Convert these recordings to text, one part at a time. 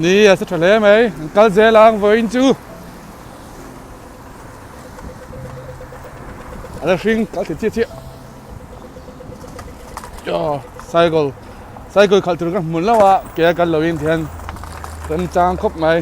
Ni a sa tha hle mai an kal zel ang vawiin chu a la hring kal thei chiah chiah aw cycle cycle khalh tur ka hmu hlauh a ke a kal loin tihian remchang khawp mai.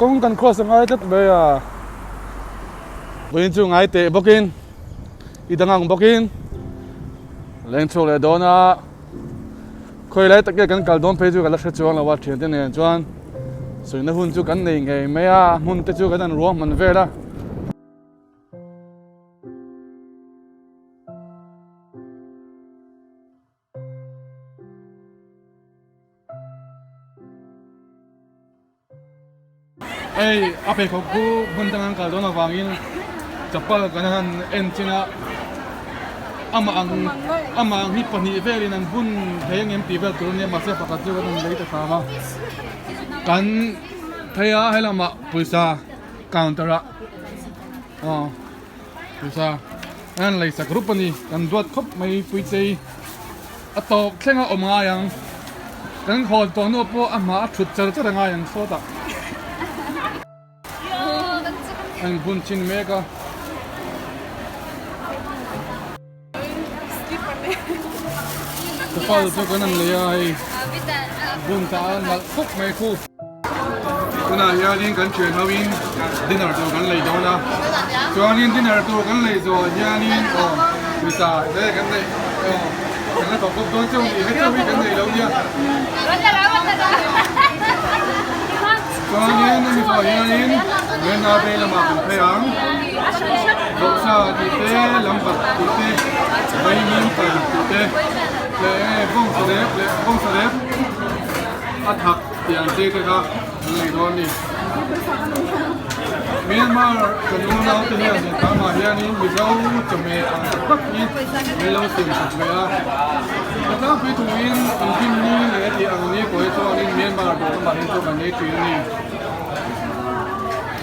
Kawng kan cross a ngai tlat mai a vawiin chu ngai teh bawkin i dang ang bawkin leng chhuak leh dawn a. Khawi lai tak nge kan kal dawn phei chu ka la hre chuang lo a, thiante nen chuan sawina hun chu kan nei ngei mai a, hmun te chu kan han ruang hman vel a. Hei a pheikhawk khu hmun dang an kal dawn avangin chapal kan han en chin a, amah ang amah ang hi pahnih velin an bun thei ang em tih vel tur a nia mahse pakhat chu kan rawn lei ta hram a, kan phei a helamah pawisa counter ah aw pawisa an han lei sak rup a ni kan duat khawp mai puitei. A tawp thleng a awm ngai ang. Kan hawn tawh hnu pawh a hma a thut char char a ngai ang sawtah. A inbun chin mek a. Chapal chu kan han lei a hei bun ta a nalh khawp mai khu. Tunah hianin kan thian hoin dinner tur kan lei dawn a, chuanin dinner tur kan lei zawh hianin aw pawisa te kan neih aw kan la thawk bawk dawn chauh ni he chauh hi kan nei lo nia chuanin hemi zawh hianin Marina Bay lamah kan phei ang dawhsa tih te lambat tih te vaimim kal tih te leh enge bawngsa rep leh bawngsa rep a thak tih ang chi te kha an lei dawn a ni. Myanmar kan unau te hian he tlamah hianin Mizo chawhmeh ang tak tak hi min lo siam sak ve a. Ka tlangpui thuin engtin ni leh tih ang ni pawh hi chuanin Myanmar dawr lamah hian chu kan ei thin a ni.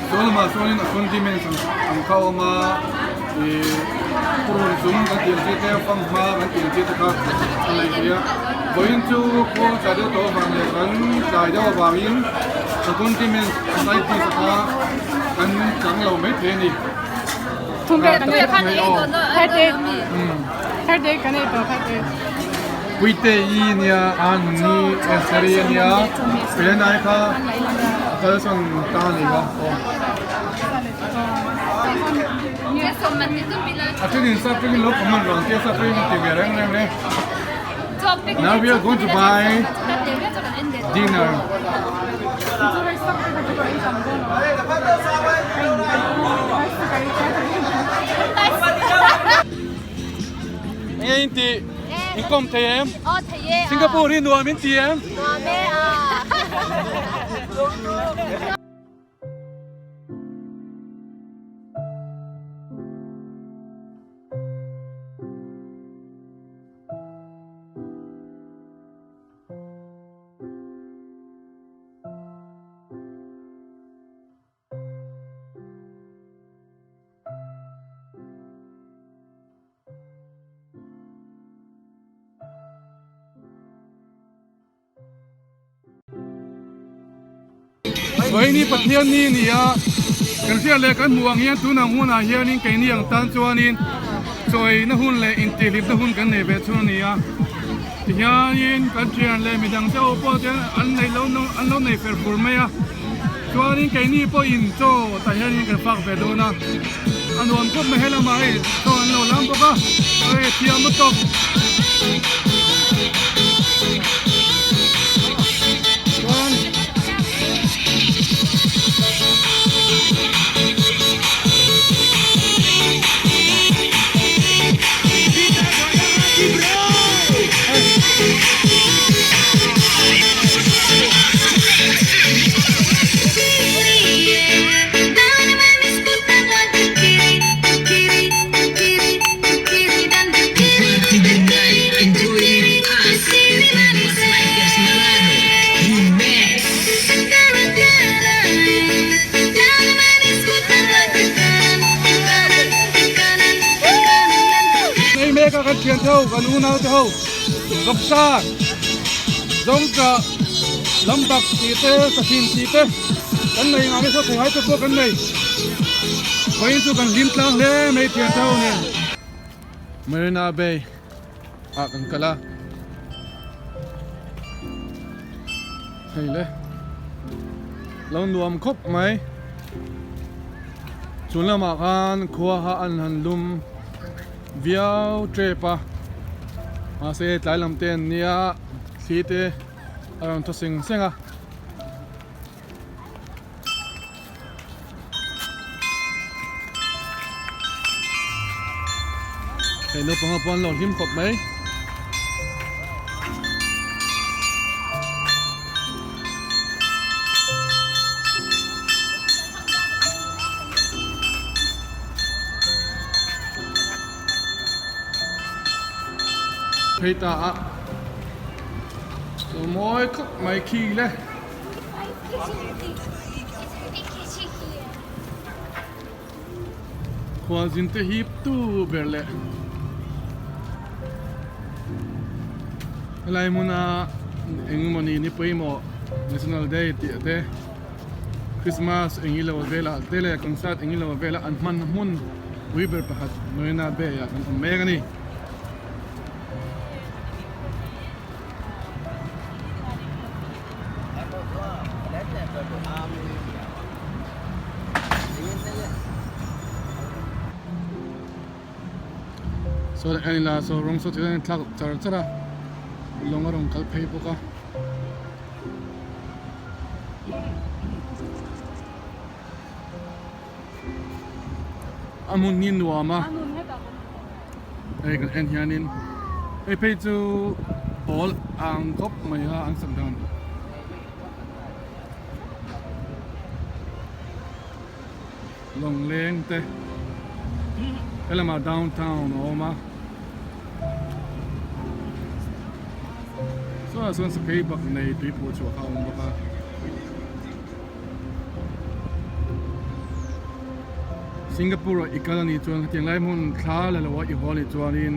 Chu lamah chuanin a condiments ang kha a awm a, ih purun zum kan tih ang chi te, fanghma kan tih ang chi te kha a lei thei a. Vawiin chu khawl tlai deuh tawh avang leh kan tlai deuh avangin a condiments side dish kha kan chang lo mai thei a ni. Puite i nia a nunni Estheri a nia Pelena-i kha a kalsawn ta a ni kha aw. A thenin sap tawngin lo comment rang tia sap tawngin ti ve reng reng le. Now we are going to buy dinner. Enge in tih? In kawm thei em? Aw thei e. Singapore hi nuam in ti em? Nuam e a. Vawiini Pathian ni a ni a, kan hriat leh kan hmuh ang hian tunang hunah hianin keini ang tan chuanin chawina hun leh intihhlipna hun kan nei ve chhun a ni a, tihianin kan thian leh midang te ho pawh chuan an neih lo an lo nei fer fur mai a, chuanin keini pawhin chaw tah hianin kan fak ve dawn a, a nuam khawp mai helamah hei chaw an lo lam bawk a, hei thiam lutuk. te ho kan unau te ho vawksa zawngtah lambak tih te sahrin tih te kan nei ngah nasa thei hai te pawh kan nei vawiin chu kan hlim tlang hle mai thian te ho nen Marina Bay ah kan kal a hei le lo nuam khawp mai chu lamah khan khua kha an han lum viau tep a mahse tlai lam te an nia thli te a rawn thaw seng seng a. Hei naupang ho pawh an lo hlim khawp mai. Phei ta a lo mawi khawp mai khi le. Khualzin te hip tu ber leh helai hmuna engemaw ni ni pawimawh National Day tih te Christmas eng ilo velah te leh concert eng ilo velah an hman hmun pui ber pakhat Marina Bay ah kan awm mek a ni. Saw en ila saw rawng saw chu thlak char char a lawng a rawn kal phei bawk a. A hmun hi nuam a hei kan en hianin hei phei chu pawl ang khawp mai a an sak dan lawng leng te helamah downtown a awm a saw ah sawn sakei bak nei tuipui chhuah kha a awm bawk a. Singapore ah i kal anih chuan hetiang lai hmun thla la lo a i haw anih chuanin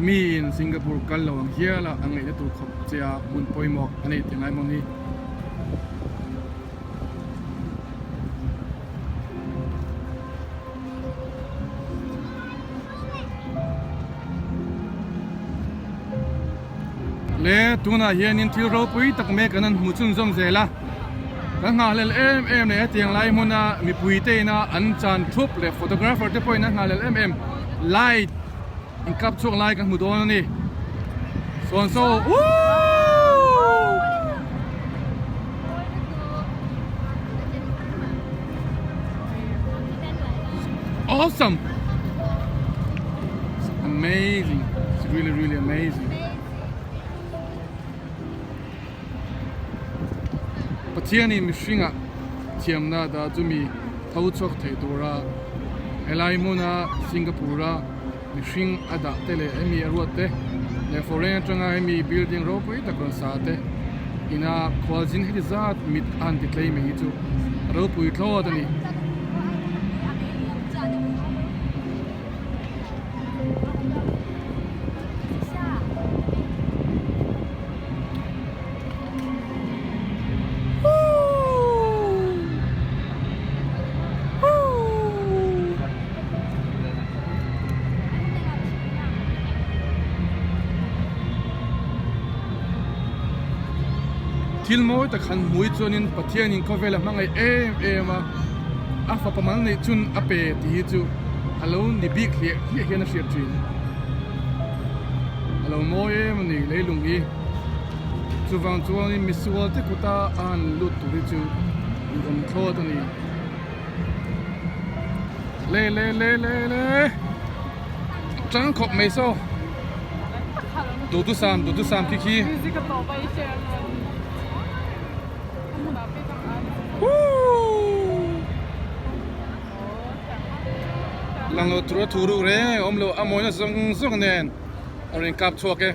miin Singapore kal lo ang hial a a ngaihna tur khawp che a hmun pawimawh a nei tiang lai hmun hi. Le tunah hianin thil ropui tak mek an han hmu chhunzawm zel a kan nghahhlel em em leh hetiang lai hmuna mipui te ina an chan thup leh photographer te pawhin an nghahhlel em em light in kap chhuak lai kan hmu dawn a ni sawn saw uuhh. Awesome! It's amazing. It's really, really amazing. Pathianin mihringa thiamna dah chu mi tho chhuak thei tura helai hmuna Singapore-a mihring a dah te leh hemi a ruat te leh foreign atanga hemi building ropui tak rawn sa te ina khualzin heti zat mit a han ti tlei mai hi chu a ropui thlawt a ni. Thil mawi tak han hmui chuanin Pathianin khawvela hmangaih em em a, a fapa mal neih chun a pe tih hi chu a lo ni bik hliah hliah hian a hriat thin. A lo mawi em a ni leilung hi. Chuvang chuanin misual te kuta a han lut tur hi chu an awm thlawt a ni. Le le le le le tang khawp mai saw duhthusam duhthusam khi khi Lang lo tur a thu ruk reng a awm lo a mawina zawng zawng nen a rawn inkap chhuak e.